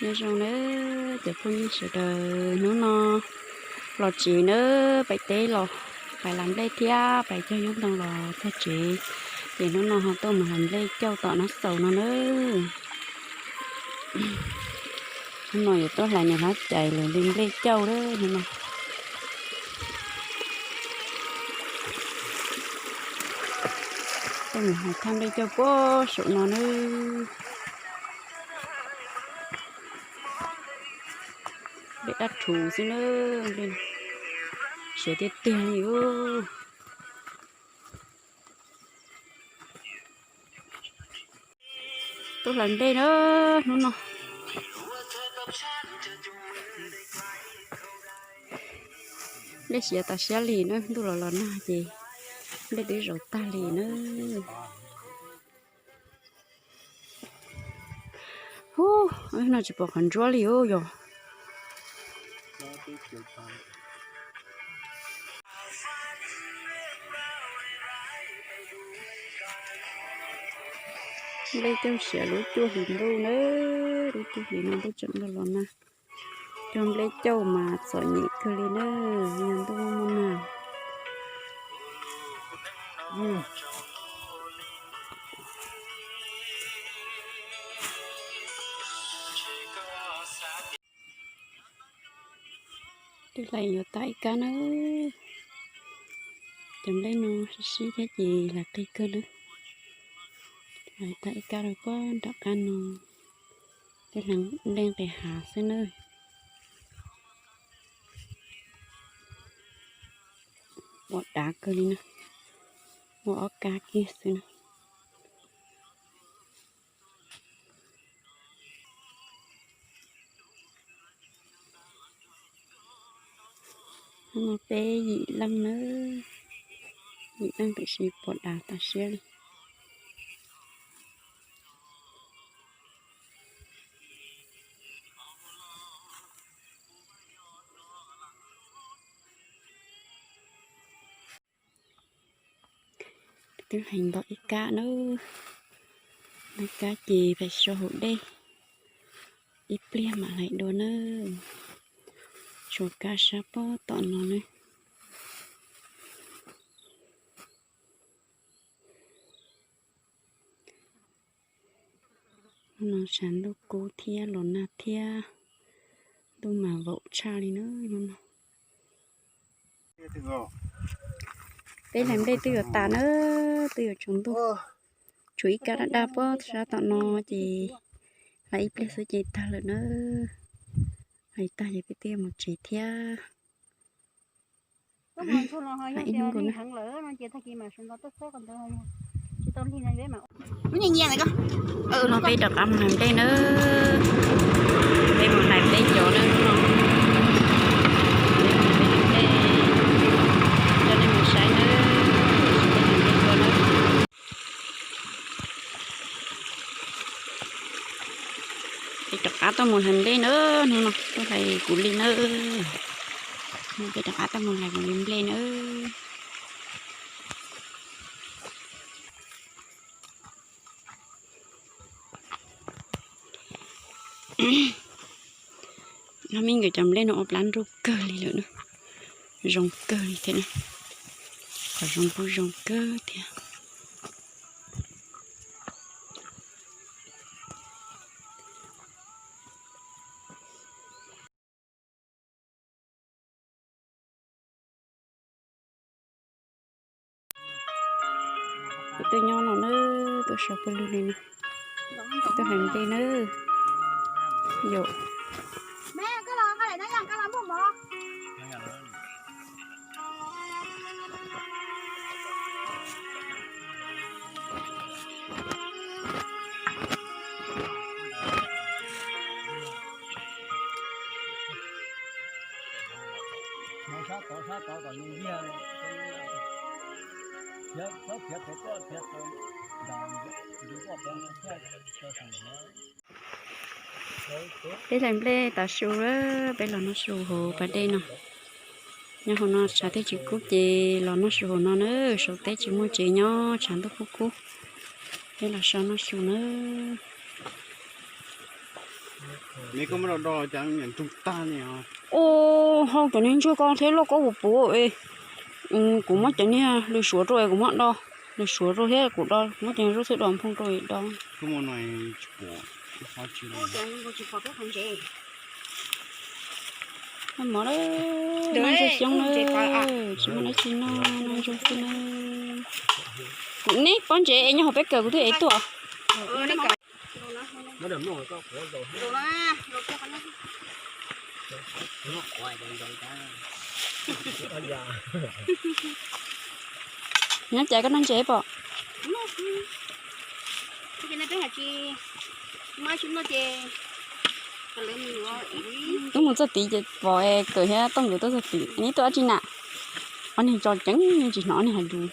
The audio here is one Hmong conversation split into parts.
Nyob zoo nawb cov phooj ywg sawv daws, hnub no los tsev nawb, pais teb los, pais las nplej thiab pais cog nyuj ntoo los txog tsev, ces hnub no ho tuaj mus hlais nplej cauj tom Nab Xaus no nawb. Hnub no yuav tuaj hlais niam hlob Caiv lawv li nplej cauj lawm hnub no. Tuaj mus hlais thaj nplej cauj puag saum no nawb. Nplej daj rhuv xwb nawb, siav tiag tiag li. Tuaj hlais nplej na hnub no. Nplej siav tas siab li na, ntuj los los nag ces nplej twb zaum tag li na. Ub, no tsis pom qhov ntsuab li ub yog. Nplej cauj siav lub cuaj hlis ntuj na, lub cuaj hlis no ntuj tseem los los nag. Cog nplej cauj mas txom nyem kawg li na, yog ntuj muaj nag. Twb hlais yuav tag ib kab na. Cov nplej no sib sib thiab ces hlais qig kawg na. Hlais tag ib kab rau puag nram qab no, tej hlais nplej nqis hav xwb na. Pom dav kawg li na, muaj ob kab kiag xwb na. Hnub no peb yim leej nawb, yim leej tiam sis pom dav tas siab li. Twb hlais ntau ib kab na, ib kab ces pais so hauv dej, ib pliag mam hlais dua na. Tshuav kab sab pob tom no na. Hnub no tshav ntuj kub thiab los nag thiab, ntuj mas vaum tshaj li na hnub no. Peb hlais nplej twb yuav tas na, twb yuav tsaus ntuj. Tshuav ib kab daj daj pob sab tom no ces hlais ib pliag xwb ces tag lawm na. Hlais tag ces peb twb yuav mus tsev thiab. Hnub no peb rov qab mus hlais nplej nawb, peb mus hlais nplej cov nawb no. Coj nej mus saib nawb, peb rov qab tuaj mus hlais nplej nawb, hnub no tuaj hlais kuv li nawb. Hnub no peb rov qab tuaj mus hlais kuv li nplej nawb. Nag hmo nkawd cov nplej no ua plab nruj kawg li lawm na, zoo kawg li thiab na, qhov zoo kuj zoo kawg thiab. Kuv tuaj nyob no nawb, tuaj so pawg lug li no, tuaj hais npe nawb. Yom. Peb hlais nplej tav su, peb los noj su hauv pas dej no. Nyob hauv no tshav thiaj tsis kub ces los noj su hauv no na, saum teb tsis muaj tsev nyob tshav ntuj kub kub. Peb los so noj su na. Ua hau cov niag ntsuag ko thiab lauj, koj puas puv es kuv muab cov niag lws suav rau es kuv muab do, lws suav rau thiab kuv do, muab cov niag zaub thiab do nphoo rau es do. Mov, noj ntsuag xyoob na, tsis muaj dab tsi noj, noj ntsuag xwb na. Kuv neb pob ntsev es nyob hauv peb kawm kuv twb ev tuaj. Nyob cas koj noj ntses pom? Wb mus txog tid ces pom kawm thiab tooj nkawd tuaj txog tid. Neb tuaj dab tsi na? Ob niag tso ceev tsis hnov ob niag hais lus.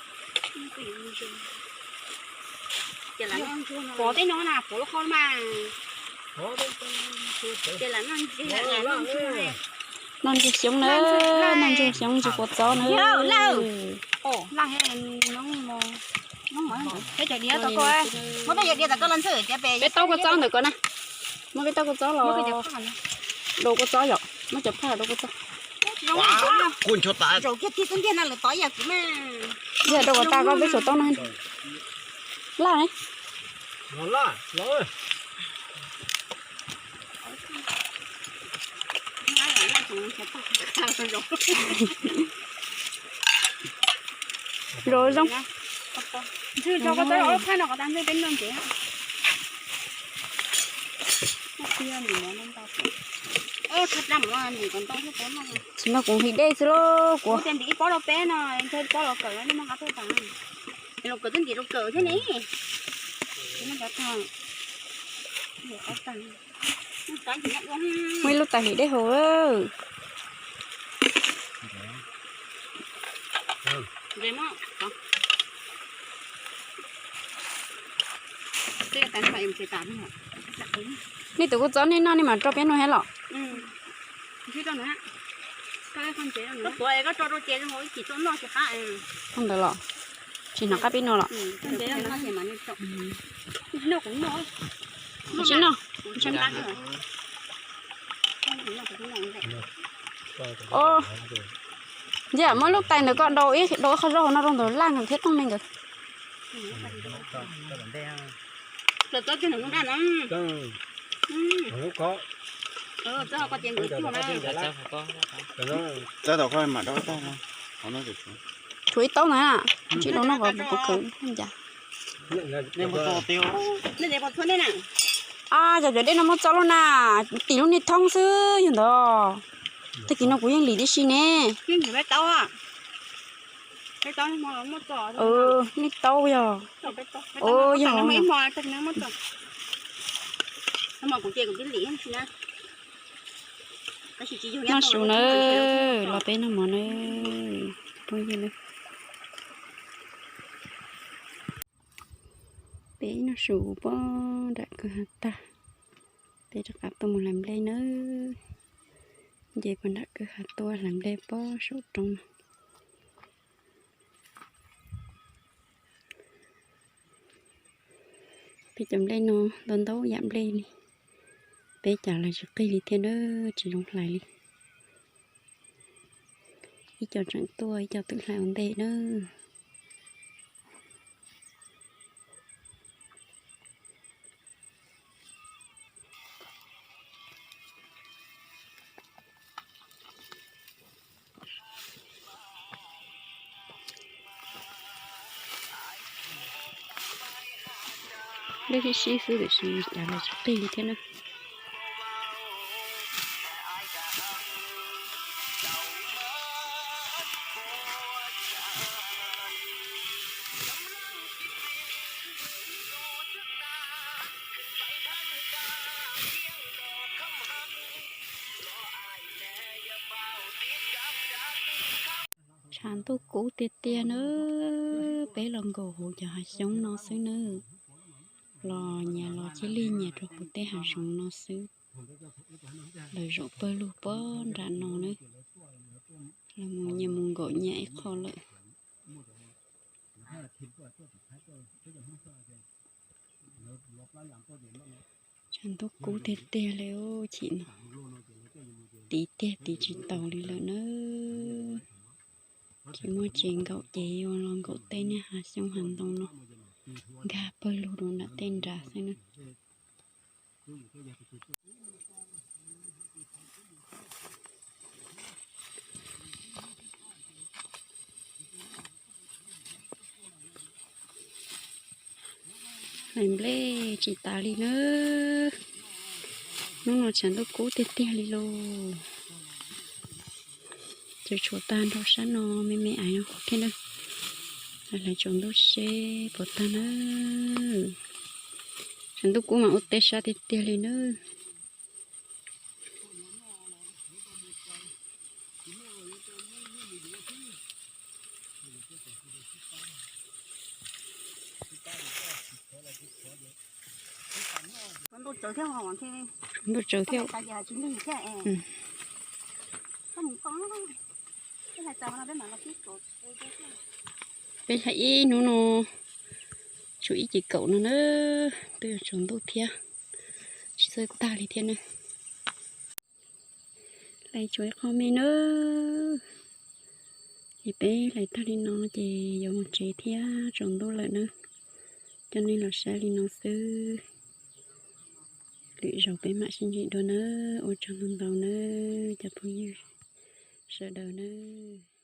Noj ntsuag xyoob na, noj ntsuag xyoob ntsis kua txob na. Peb taub kua txob ntawm ko na. Muab peb taub kua txob los do kua txob yom, muab cov phaj do kua txob. Yog do kua tas koj peb saum taub no. Laj ne. Zoo zoo. Tsis no kuv hliv dej xwb lauj kuv. Muaj ib lub tais hliv dej haus. Nej tus kua txob nej noj nej mam rau peb noj thiab los? Ntawd los tsis hnov qab peb noj los? Tsis noj. Ntsia muab lub tais ntawd koj dau ib qho zaub hauv no rau ntawm Laj nkawd thiab Tooj me nkawd. Txawb tau koj mam dau tais no. Tshuav ib taub na, tsis dau noj kom kuv khaws cas. Cov cov dej no muab txob lub na, tim lub niag thoob xwb yog ntawd. Tag kis no kuv yeej lim tib si ne. Nej taub yog. Yog. Noj su na, los peb noj mov na, phooj ywg na. Peb noj su pog nram kwj ha tag, peb rov qab tuaj mus hlais nplej nawb. Nce pog nram kwj ha tuaj hlais nplej pog saum roob no. Peb cov nplej no ntau ntau yam nplej li, peb cas los tsis qig li thiab na, tsis zoo hlais li. Ib co tseem tuaj, ib co twb hlais ua ntej na. Dej sib sib xwb tiam sis cas los tsis qig li thiab na. Tshav ntuj kub tiag tiag na, peb los nkaum hauv cov hav xyoob no xwb na, los nyias los cia li nyias rau hauv tej hav zoov no xwb. Lawv zaum pawg lug pog nram no na, los mus nyias mus nkaum nyias ib qho lawm. Tshav ntuj kub tiag tiag li, chim no tiv tiag tiv tsis taus li lawm na. Tsis muaj tsev nkaum ces yuav los nkaum tej niag hav xyoob hav ntoo no, nkag pawg lug rau nram tej nrad xwb na. Hlais nplej tsis tas li na. Hnub no tshav ntuj kub tiag tiag li lauj. Tseem tshuav tag nrho sab no me me aiv no thiab na. Hlais tsaus ntuj seb puas tag na. Tshav ntuj kub mas ua teb sab tiag tiag li na. Ntuj tsaus thiab. Peb hlais ib hnub no, tshuav ib ceg kaum no na, twb yuav tsaus ntuj thiab, tsis txawj tag li thiab na. Hlais tshuav ib qho me na. Ces peb hlais tag li no ces yuav mus tsev thiab tsaus ntuj lawm na. Coj nej los saib li no xwb. Lwm zaus peb mam sib ntsib dua nawb. Ua tsaug ntau ntau nawb cov phooj ywg sawv daws nawb.